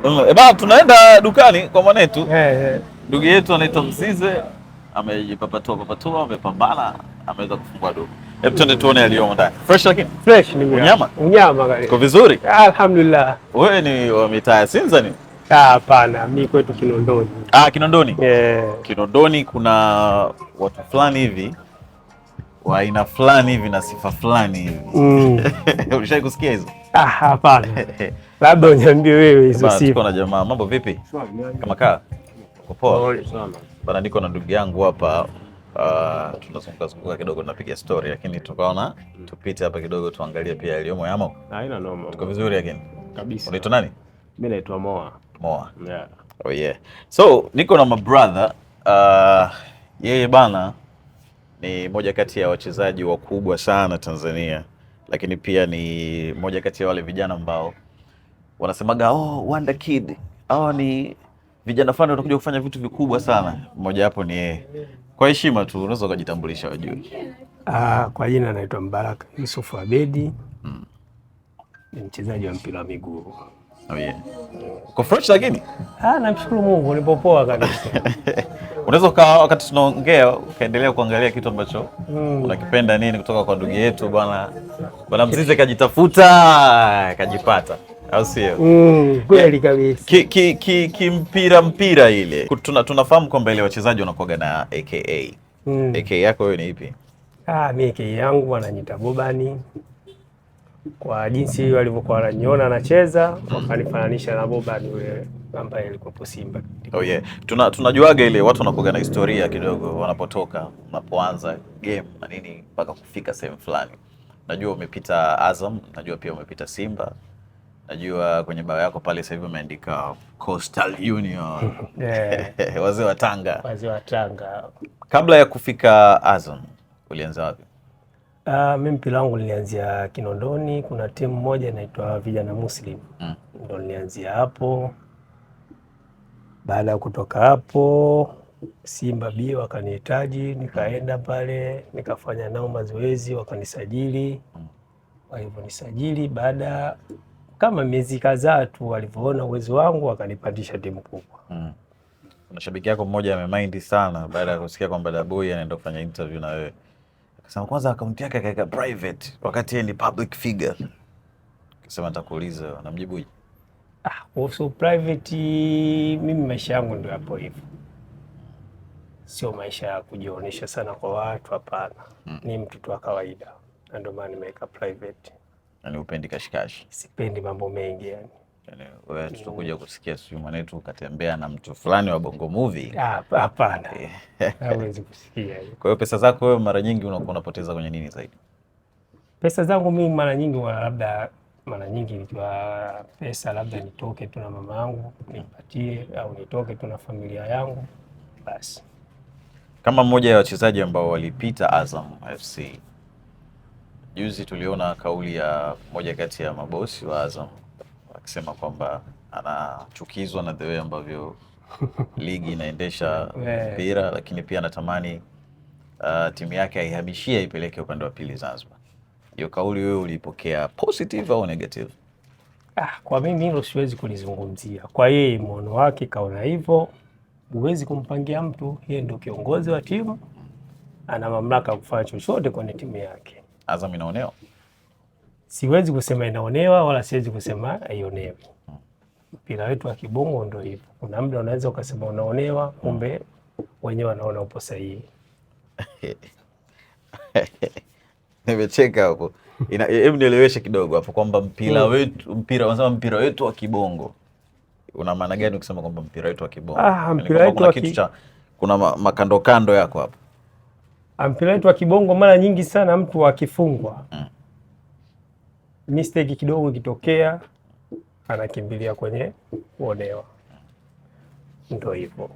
Bana, tunaenda dukani kwa mwanetu. Eh. Ndugu yetu anaitwa Mzize, amejipapatua papatua, amepambana, ameweza kufungua duka. Hebu twende tuone yaliyomo ndani. Fresh lakini? Fresh ni Unyama? Unyama kabisa. Uko vizuri? Alhamdulillah. Wewe ni wa mitaa ya Sinza ni? Ah, hapana, mimi kwetu Kinondoni. Ah, Kinondoni. Eh. Kinondoni kuna watu fulani hivi wa aina fulani hivi na sifa fulani hivi. Ulishai kusikia hizo? Ah, hapana. Labda uniambie wewe hizo Bana, tuko sifa. na jamaa. Mambo vipi? Kama kaa? Uko poa? Bana, niko na ndugu yangu hapa, tunazunguka zunguka kidogo, tunapiga story, lakini tukaona tupite hapa kidogo tuangalie pia yaliyomo yamo. Haina noma. Tuko vizuri lakini. Kabisa. Unaitwa nani? Mimi naitwa Moa. Moa. Yeah. Oh yeah. So niko na my brother, yeye bana ni moja kati ya wachezaji wakubwa sana Tanzania, lakini pia ni moja kati ya wale vijana ambao wanasemaga oh, wonder kid, hawa ni vijana fulani watakuja kufanya vitu vikubwa sana. Mmoja wapo ni yeye. Kwa heshima tu unaweza ukajitambulisha wajue. Ah, kwa jina naitwa Mbaraka Yusuf Abedi. Ni mchezaji wa mpira wa miguu. Oh yeah. Uko fresh lakini? Ah, namshukuru Mungu nipo poa kabisa. Unaweza ukawa wakati tunaongea ukaendelea kuangalia kitu ambacho unakipenda nini kutoka kwa ndugu yetu bwana bwana Mzize, kajitafuta kajipata, au sio? Kweli kabisa. Ki, ki, ki, ki mpira mpira ile tunafahamu kwamba ile wachezaji wanakuwaga na AKA. AKA yako wewe ni ipi? Ah, mimi AKA yangu wananiita Bobani. Kwa jinsi walivyokuwa wananiona anacheza, wakanifananisha na Bobani yule ambaye alikuwa Simba. Oh yeah. Tunajuaga ile watu wanakuwaga na historia kidogo wanapotoka, unapoanza game na nini mpaka kufika sehemu fulani. Najua umepita Azam, najua pia umepita Simba. Najua kwenye bio yako pale sasa hivi umeandika Coastal Union. Yeah. Wazee wa Tanga. Wazee wa Tanga. Kabla ya kufika Azam ulianza wapi? Mimi mpira wangu nilianzia Kinondoni, kuna timu moja inaitwa Vijana Muslim. Ndo nilianzia hapo. Baada ya kutoka hapo Simba B wakanihitaji, nikaenda pale nikafanya nao mazoezi, wakanisajili. Walivyonisajili, baada kama miezi kadhaa tu, walivyoona uwezo wangu wakanipandisha timu kubwa. Kuna shabiki yako mmoja amemind sana baada ya kusikia kwamba Daboy anaenda kufanya interview na wewe. Akasema kwanza akaunti yake akaweka private wakati yeye ni public figure. Akasema nitakuuliza, unamjibuje? Ah, kuhusu private, mimi maisha yangu ndio yapo hivyo, sio maisha ya kujionyesha sana kwa watu, hapana. Ni mtu tu wa kawaida, na ndio maana nimeweka private. Yaani upendi kashikashi. Sipendi mambo mengi yani. Yaani wewe tutakuja kusikia sijui mwanetu ukatembea na mtu fulani wa Bongo Movie. Ah, hapana, hawezi kusikia hiyo. Kwa hiyo pesa zako wewe mara nyingi unakuwa unapoteza kwenye nini zaidi? Pesa zangu mimi mara nyingi labda mara nyingi nikiwa pesa labda nitoke tu na mama yangu nipatie, au nitoke tu na familia yangu basi. Kama mmoja ya wachezaji ambao walipita Azam FC, juzi tuliona kauli ya mmoja kati ya mabosi wa Azam akisema kwamba anachukizwa na the way ambavyo ligi inaendesha mpira, lakini pia anatamani timu yake aihamishie aipeleke upande wa pili Zanzibar. Hiyo kauli wewe uliipokea positive au negative? Ah, kwa mimi hilo siwezi kulizungumzia. Kwa yeye muono wake kaona hivyo, huwezi kumpangia mtu, yeye ndio kiongozi wa timu, ana mamlaka ya kufanya chochote kwenye timu yake. Azam inaonewa? Siwezi kusema inaonewa wala siwezi kusema haionewi. Mpira wetu wa kibongo ndio hivyo, kuna muda unaweza ukasema unaonewa, kumbe wenyewe wanaona upo sahihi. Nimecheka hapo. Hebu nieleweshe kidogo hapo kwamba mpira wetu mpira wanasema mpira wetu wa kibongo una maana gani ukisema kwamba mpira wetu wa kibongo? Ah, Yaani mpira kwamba wetu kuna wa kitu cha kuna makando kando yako hapo. Mpira wetu wa kibongo mara nyingi sana mtu akifungwa, mistake kidogo ikitokea anakimbilia kwenye kuonewa, ndio hivyo.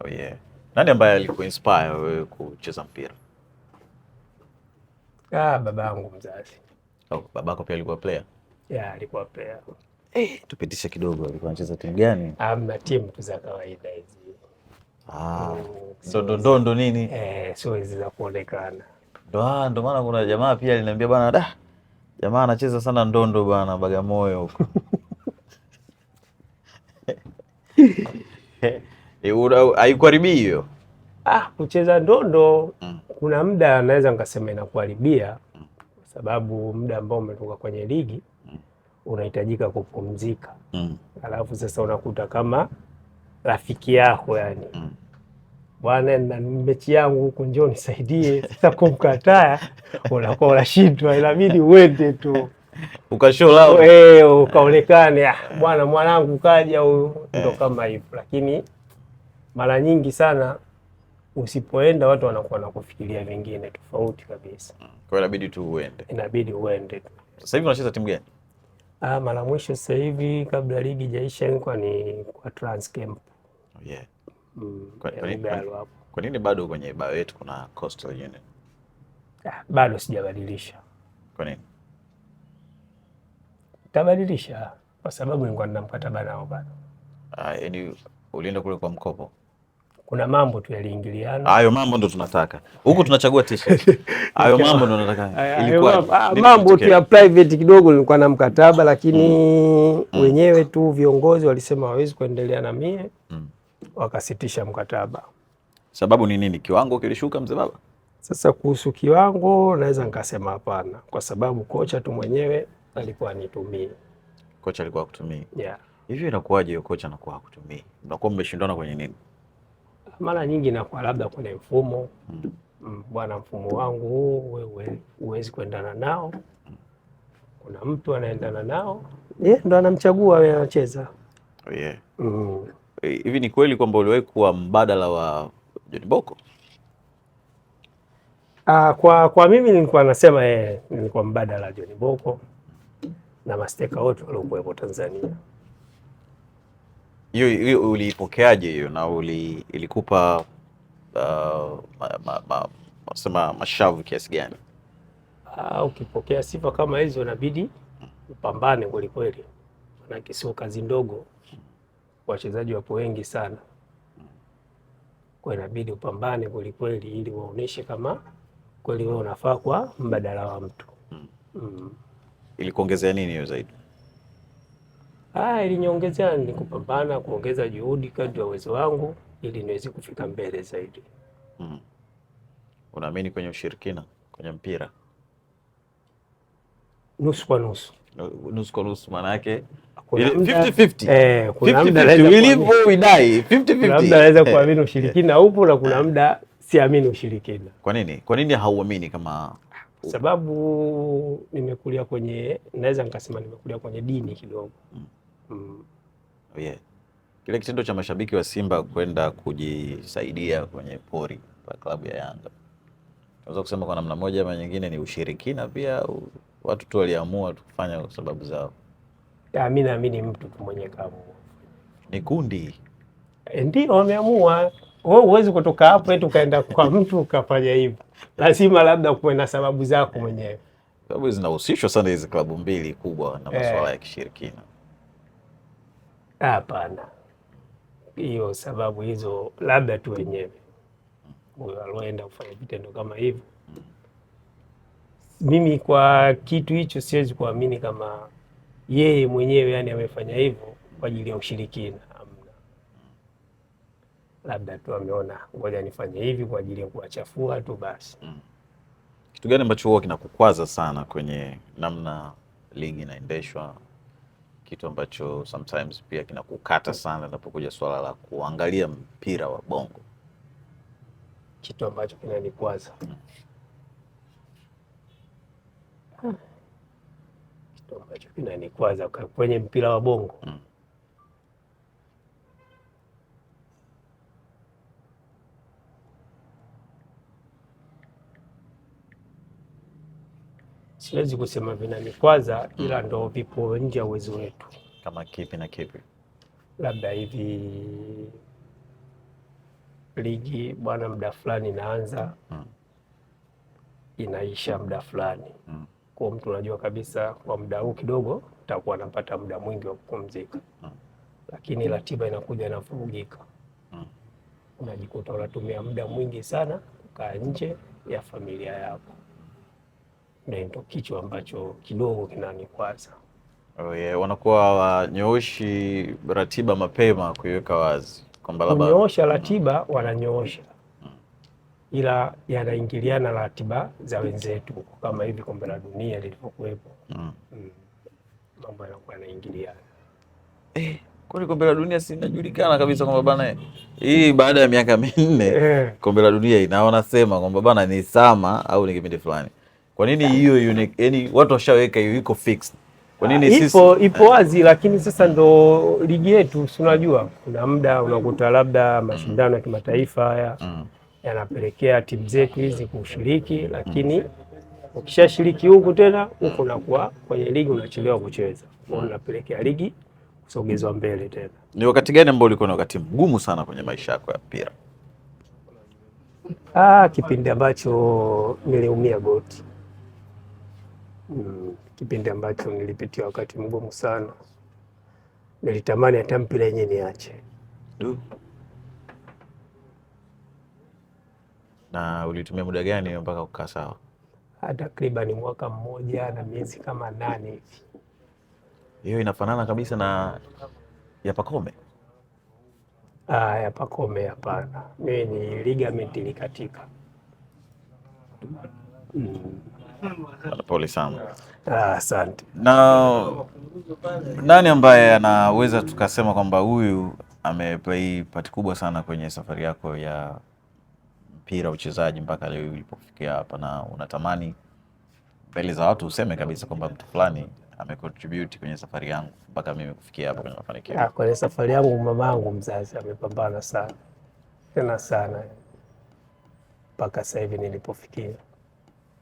Oh yeah. Nani ambaye alikuinspire wewe kucheza mpira? Ah, babangu mzazi. Oh, babako pia alikuwa player? Yeah, alikuwa player. Eh, tupitishe kidogo, alikuwa anacheza timu gani? Amna, timu tu za kawaida hizi. Ah, ndo ndo nini? Eh, sio hizi za kuonekana. Ndo ndo maana kuna jamaa pia aliniambia bwana, da jamaa anacheza sana ndondo bwana Bagamoyo huko. Haikuharibii hiyo? Ah, kucheza ndondo kuna muda naweza nikasema inakuharibia kwa sababu muda ambao umetoka kwenye ligi unahitajika kupumzika. Alafu sasa unakuta kama rafiki yako yani bwana, na mechi yangu huku, njoo nisaidie. Sasa kumkataa unakuwa unashindwa, inabidi uende tu Ukashow love. Ukaonekane, ah, bwana mwanangu kaja huyu, ndo kama hivyo. Lakini mara nyingi sana usipoenda watu wanakuwa na kufikiria vingine tofauti kabisa. Kwa hiyo inabidi tu uende. Inabidi uende tu. Sasa hivi unacheza timu gani? Ah, mara mwisho sasa hivi kabla ligi haijaisha nilikuwa ni kwa Transcamp. Oh, yeah. Ya Lugalo hapo. Kwa nini bado kwenye bio yetu kuna Coastal Union? Ah, bado sijabadilisha. Kwa nini? Nitabadilisha kwa sababu nilikuwa nina mkataba nao bado. Ah, yaani ulienda kule kwa mkopo? Kuna mambo tu yaliingiliana. Hayo mambo ndo tunataka. Huku tunachagua t-shirt. Hayo mambo ndo tunataka. Ilikuwa Mambo tu ya private kidogo, nilikuwa na mkataba lakini wenyewe tu viongozi walisema hawezi kuendelea na mie, wakasitisha mkataba. Sababu ni nini? Kiwango kilishuka mzee baba? Sasa kuhusu kiwango naweza nikasema hapana, kwa sababu kocha tu mwenyewe alikuwa anitumie. Kocha alikuwa hakutumii. Yeah. Hivyo inakuwaje hiyo kocha anakuwa hakutumii? Mnakuwa mmeshindana kwenye nini? Mara nyingi inakuwa labda kwenye mfumo. Bwana, mfumo wangu huu wewe huwezi kuendana nao. Kuna mtu anaendana nao, yeye ndo anamchagua wewe anacheza. Oh, yeah. Hivi ni kweli kwamba uliwahi kuwa mbadala wa John Boko? Ah, kwa mimi nilikuwa nasema nilikuwa mbadala wa John Boko na masteka wote waliokuwepo Tanzania. Hiyo uliipokeaje hiyo na ilikupa sema mashavu kiasi gani? Ukipokea sifa kama hizo inabidi upambane kweli kweli. Maana sio kazi ndogo. Wachezaji wapo wengi sana. Kwa inabidi upambane kweli kweli ili waoneshe kama kweli wewe unafaa kwa mbadala wa mtu. Ilikuongezea nini hiyo zaidi? Iliniongezea ni kupambana, kuongeza juhudi kadri ya uwezo wangu ili niweze kufika mbele zaidi. Unaamini kwenye ushirikina, kwenye mpira? Nusu kwa nusu. Nusu kwa nusu maana yake Kuna ile muda 50-50. Kuna muda 50-50, naweza we live kuamini. or we die. 50-50. Kuna muda naweza kuamini ushirikina upo na kuna muda siamini ushirikina. Kwa nini? Kwa nini hauamini kama Kwa sababu nimekulia kwenye, naweza nikasema nimekulia kwenye dini kidogo. Oh, yeah. Kile kitendo cha mashabiki wa Simba kwenda kujisaidia kwenye pori la klabu ya Yanga, unaweza kusema kwa namna moja ama nyingine ni ushirikina pia, au watu tu waliamua tu kufanya kwa sababu zao? Mimi naamini mtu tu mwenye kaamua. Ni kundi. Ndio wameamua. Wewe huwezi kutoka hapo eti ukaenda kwa mtu ukafanya hivyo. Lazima labda kuwe na sababu zako mwenyewe. Sababu zinahusishwa sana hizi klabu mbili kubwa na masuala ya kishirikina. Hapana. Hiyo sababu hizo labda tu wenyewe. Huyo aloenda kufanya vitendo kama hivyo. Mimi kwa kitu hicho siwezi kuamini kama yeye mwenyewe yani amefanya hivyo kwa ajili ya ushirikina. Hamna. Labda tu ameona ngoja nifanye hivi kwa ajili ya kuwachafua tu basi. Kitu gani ambacho huwa kinakukwaza sana kwenye namna ligi inaendeshwa? Kitu ambacho sometimes pia kinakukata sana inapokuja swala la kuangalia mpira wa bongo. Kitu ambacho kinanikwaza. Kitu ambacho kinanikwaza kwenye mpira wa bongo. Siwezi kusema vinanikwaza ila ndo vipo nje ya uwezo wetu. Kama kipi na kipi? Labda hivi ligi bwana muda fulani inaanza, inaisha muda fulani. Kwa mtu unajua kabisa kwa muda huu kidogo nitakuwa napata muda mwingi wa kupumzika. Lakini ratiba inakuja inavurugika. Unajikuta unatumia muda mwingi sana kukaa nje ya familia yako. Ndio kitu ambacho kidogo kinanikwaza. Oh yeah, wanakuwa wanyooshi ratiba mapema kuiweka wazi kwamba labda Kunyoosha ratiba wananyoosha, ila yanaingiliana ratiba za wenzetu, kama hivi kombe la dunia lilivyokuwepo. Mambo yanakuwa yanaingiliana. Kwani kombe la dunia si inajulikana kabisa kwamba bana, hii baada ya miaka 4 kombe la dunia ina wanasema kwamba bana ni sama au ni kipindi fulani. Kwa nini hiyo unique, yani watu washaweka hiyo iko fixed? Kwa nini sisi Ipo wazi, lakini sasa ndo ligi yetu, si unajua kuna muda unakuta labda mashindano ya kimataifa haya yanapelekea timu zetu hizi kushiriki, lakini ukishashiriki huku tena huku unakuwa kwenye ligi unachelewa kucheza, kwa hiyo unapelekea ligi kusogezwa mbele tena. Ni wakati gani ambao ulikuwa ni wakati mgumu sana kwenye maisha yako ya mpira? Kipindi ambacho niliumia goti. Kipindi ambacho nilipitia wakati mgumu sana, nilitamani hata mpira yenyewe niache. Na ulitumia muda gani mpaka kukaa sawa? Takriban mwaka mmoja na miezi kama 8 hivi. Hiyo inafanana kabisa na ya Pacome? Ya Pacome hapana. Mimi ni ligament ilikatika. Pole sana. Asante. Na nani ambaye anaweza tukasema kwamba huyu ameplay part kubwa sana kwenye safari yako ya mpira uchezaji mpaka leo ulipofikia hapa, na unatamani mbele za watu useme kabisa kwamba mtu fulani amecontribute kwenye safari yangu mpaka mimi kufikia hapa kwenye mafanikio? Kwenye safari yangu mamangu mzazi amepambana sana, tena sana, mpaka sasa hivi nilipofikia.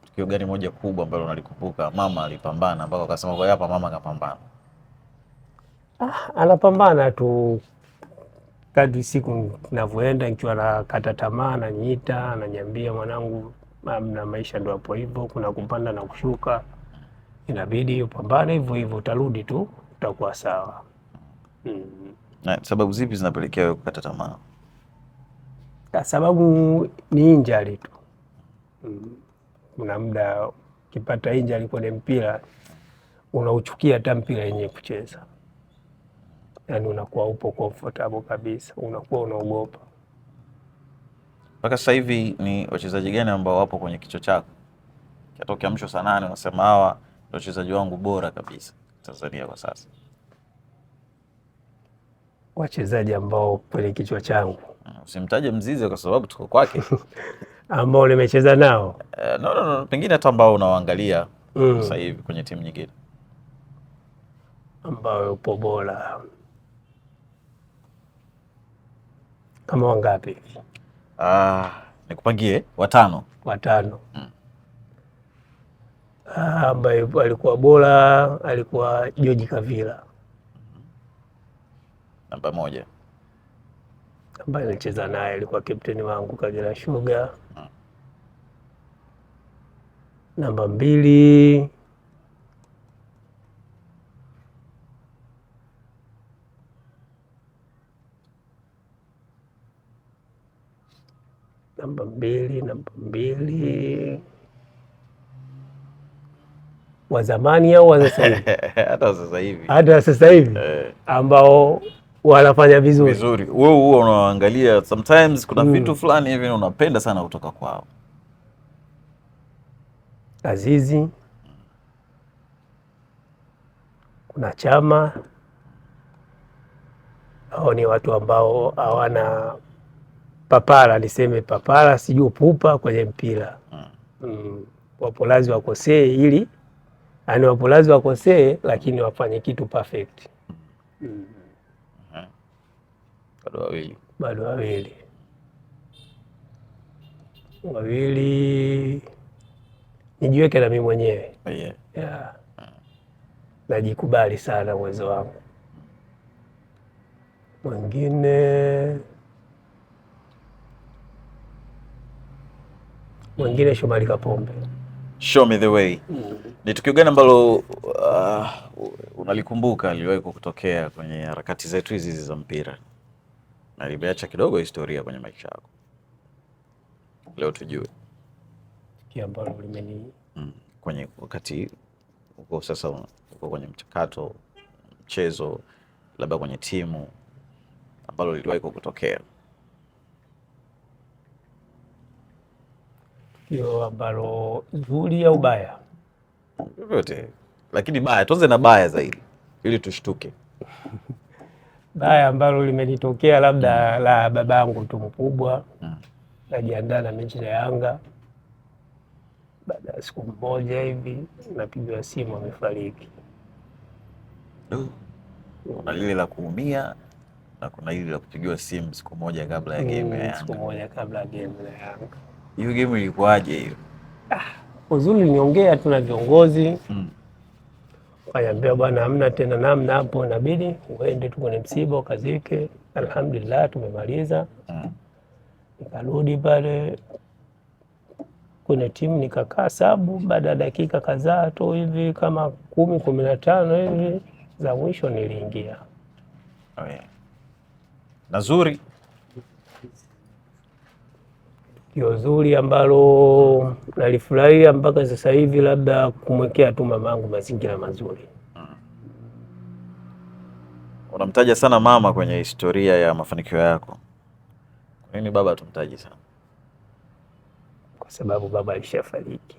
Tukio gani moja kubwa ambalo unalikumbuka mama alipambana mpaka ukasema kwa hapa mama kapambana? Anapambana tu kadri siku ninavyoenda, nikiwa nakata tamaa ananiita, ananiambia mwanangu, na maisha ndio hapo hivyo, kuna kupanda na kushuka, inabidi upambane hivyo hivyo, utarudi tu utakuwa sawa. Na sababu zipi zinapelekea wewe kukata tamaa? Sababu ni injury tu. Kuna muda ukipata injury kwenye mpira unauchukia hata mpira yenyewe kucheza. Yaani unakuwa upo comfortable kabisa, unakuwa unaogopa. Mpaka sasa hivi ni wachezaji gani ambao wapo kwenye kichwa chako? Ukitoka mwisho saa 8 unasema hawa ndio wachezaji wangu bora kabisa Tanzania kwa sasa. Wachezaji ambao kwenye kichwa changu. Usimtaje Mzize kwa sababu tuko kwake. Ambao nimecheza nao. No, no, no, pengine hata ambao unawaangalia sasa hivi kwenye timu nyingine. Ambao upo bora. Kama wangapi? Nikupangie watano. Watano. Ambaye alikuwa bora alikuwa George Kavila. Namba 1. Ambaye nilicheza naye alikuwa captain wangu Kagera Sugar. Namba 2 namba mbili, namba mbili. Wa zamani au wa sasa hivi? Hata sasa hivi. Hata sasa hivi? Ambao wanafanya vizuri. Vizuri. Wewe huwa unaangalia sometimes kuna vitu fulani hivi unapenda sana kutoka kwao. Azizi, kuna Chama, hao ni watu ambao hawana papara, niseme papara, sijui pupa kwenye mpira. Wapolazi wakosee ili, yani wapolazi wakosee lakini wafanye kitu perfect. Bado wawili. Bado wawili. Wawili. Nijiweke na mimi mwenyewe. Yeah. Najikubali sana uwezo wangu. Mwingine Shomari Kapombe. Show me the way. Ni tukio gani ambalo unalikumbuka liliwahi kukutokea kwenye harakati zetu hizi za mpira na limeacha kidogo historia kwenye maisha yako? Leo tujue. Tukio ambalo limeni Kwenye wakati Uko sasa uko kwenye mchakato mchezo, labda kwenye timu ambalo liliwahi kukutokea? Tukio ambalo zuri au baya? Vyovyote, lakini baya, tuanze na baya zaidi ili tushtuke. Baya ambalo limenitokea labda la babangu tu mkubwa. Najiandaa na mechi na Yanga, baada ya siku moja hivi napigiwa simu amefariki. Kuna lile la kuumia na kuna lile la kupigiwa simu siku moja kabla ya game ya Siku Yanga. moja kabla ya game ya Yanga. Hiyo game ilikuwaje hiyo? Uzuri niongea tu na viongozi wakaniambia, bwana, hamna tena namna hapo, inabidi uende tu kwenye msiba ukazike. Alhamdulillah tumemaliza. Nikarudi pale kwenye timu nikakaa sabu. Baada ya dakika kadhaa tu hivi kama 10 15 hivi za mwisho niliingia. Oh, yeah. Na zuri Tukio zuri ambalo nalifurahia mpaka sasa hivi, labda kumwekea tu mamangu mazingira mazuri. Unamtaja sana mama kwenye historia ya mafanikio yako. Kwa nini baba tumtaji sana? Kwa sababu baba alishafariki.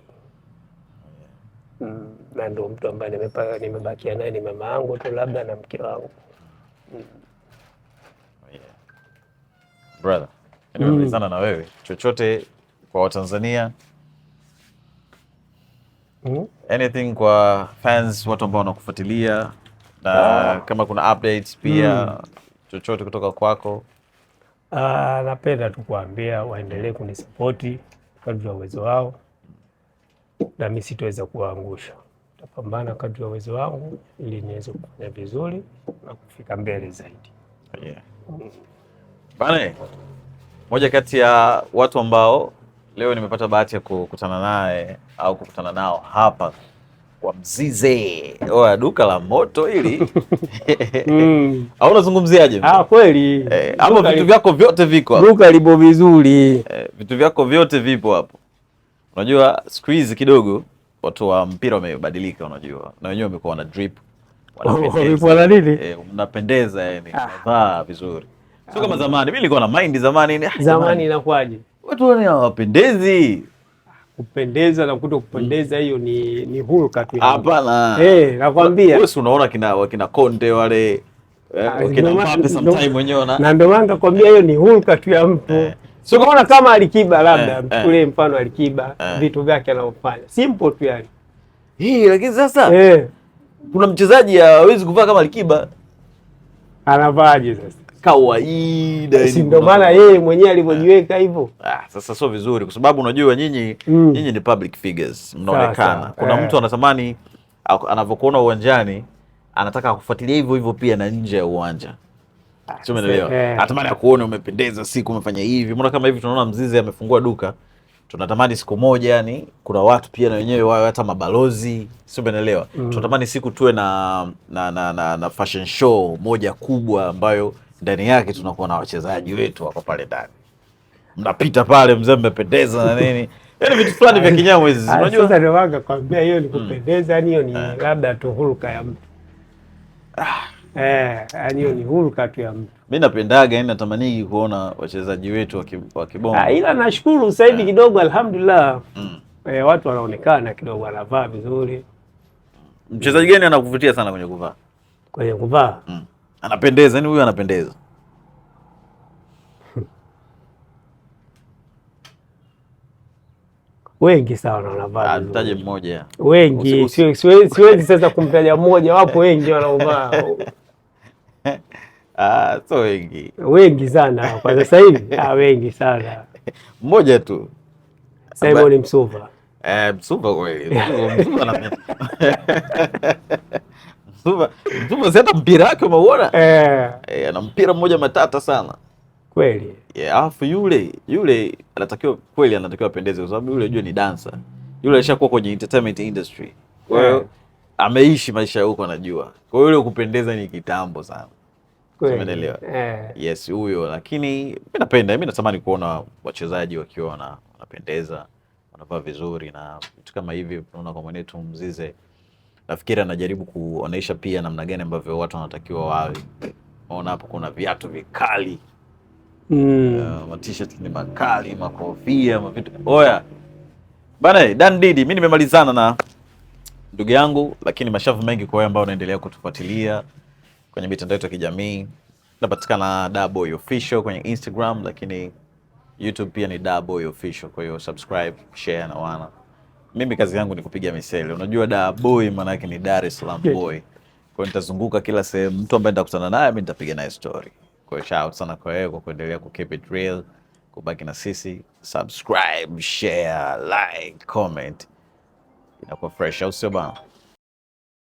Na ndio mtu ambaye nimebakia naye ni mama yangu tu labda na mke wangu. Yeah. Brother, nimemalizana na wewe. Chochote kwa Watanzania? Anything kwa fans, watu ambao wanakufuatilia na kama kuna updates pia chochote kutoka kwako? Napenda tu kuambia waendelee kunisapoti kadri ya uwezo wao, na mimi sitoweza kuwaangusha. Nitapambana kadri ya uwezo wangu ili niweze kufanya vizuri na kufika mbele zaidi. Yeah. Bane, moja kati ya watu ambao leo nimepata bahati ya kukutana naye au kukutana nao hapa kwa Mzize. Oya, duka la moto hili. Au unazungumziaje? Kweli. Hapo vitu vyako vyote viko hapo. Duka lipo vizuri. Vitu vyako vyote vipo hapo. Unajua siku hizi kidogo watu wa mpira wamebadilika, unajua. Na wenyewe wamekuwa wana drip. Wamekuwa na nini? Mnapendeza yani, mnavaa vizuri. Sio kama zamani. Mimi nilikuwa na mind zamani ni, Zamani inakuwaje? Watu wale hawapendezi. Kupendeza na kuto kupendeza hiyo ni hulka tu. Hapana. Nakwambia. Wewe si unaona kina Conte wale, wakina Mbappe sometime wenyewe wana Na ndio maana nakwambia hiyo ni hulka tu ya mtu. Sio kama kama Alikiba labda, mchukulie mfano Alikiba, vitu vyake anavyofanya. Simple tu yani. Hii lakini sasa kuna mchezaji hawezi kuvaa kama Alikiba. Anavaaje sasa? Kawaida. Si ndio maana yeye mwenyewe alivyojiweka hivyo. Sasa sio vizuri kwa sababu unajua nyinyi ni public figures, mnaonekana. Kuna mtu anatamani anavyokuona uwanjani anataka kufuatilia hivyo hivyo pia na nje ya uwanja. Sio, umeelewa? Anatamani akuone umependeza siku umefanya hivi. Mbona kama hivi tunaona Mzize amefungua duka. Tunatamani siku moja yani kuna watu pia na wenyewe wawe hata mabalozi, sio, umeelewa? Tunatamani siku tuwe na fashion show moja kubwa ambayo ndani yake tunakuwa na wachezaji wetu wako pale ndani. Mnapita pale mzee mmependeza na nini. Yaani vitu fulani vya kinyamwezi hizi, unajua? Sasa ndio maana nakwambia hiyo ni kupendeza, yani hiyo ni labda tu hulka ya mtu. Yani hiyo ni hulka tu ya mtu. Mimi napendaga, yani natamani kuona wachezaji wetu wa kibongo. Ila nashukuru sasa hivi kidogo alhamdulillah. Watu wanaonekana kidogo wanavaa vizuri. Mchezaji gani anakuvutia sana kwenye kuvaa? Kwenye kuvaa? Anapendeza, yani huyu anapendeza. Wengi sana wanavaa vizuri. Mtaje mmoja. Wengi, siwezi sasa kumtaja mmoja, wapo wengi wanaovaa. Sio wengi. Wengi sana kwa sasa hivi. Wengi sana. Mmoja tu. Simon Msuva. Msuva kweli. Msuva na Msuva si hata mpira wake umeuona? Ana mpira mmoja matata sana. Kweli. Alafu yule anatakiwa kweli, anatakiwa apendeze kwa sababu yule unajua ni dancer. Yule alishakuwa kwenye entertainment industry. Kwa hiyo ameishi maisha huko anajua. Kwa hiyo yule kupendeza ni kitambo sana. Kweli. Umeelewa? Yes, huyo, lakini mimi napenda, mimi natamani kuona wachezaji wakiwa wanapendeza, wanavaa vizuri na vitu kama hivi. Tunaona kwa mwenetu Mzize Nafikiri anajaribu kuonesha pia namna gani ambavyo watu wanatakiwa wawe. Unaona hapo kuna viatu vikali, ma t-shirt ni makali, makofia, mavitu. Oya bana, Dan Didi, mimi nimemalizana na ndugu yangu, lakini mashavu mengi kwa wewe ambao unaendelea kutufuatilia kwenye mitandao yetu ya kijamii. Napatikana Daboy Official kwenye Instagram, lakini YouTube pia ni Daboy Official. Kwa hiyo subscribe, share na wana. Mimi kazi yangu ni kupiga misele. Unajua Daboy maana yake ni Dar es Salaam boy. Kwa hiyo nitazunguka kila sehemu, mtu ambaye nitakutana naye mimi nitapiga naye story. Kwa hiyo shout sana kwa wewe kwa kuendelea ku keep it real, kubaki na sisi, subscribe, share, like, comment. Inakuwa fresh, au sio bana?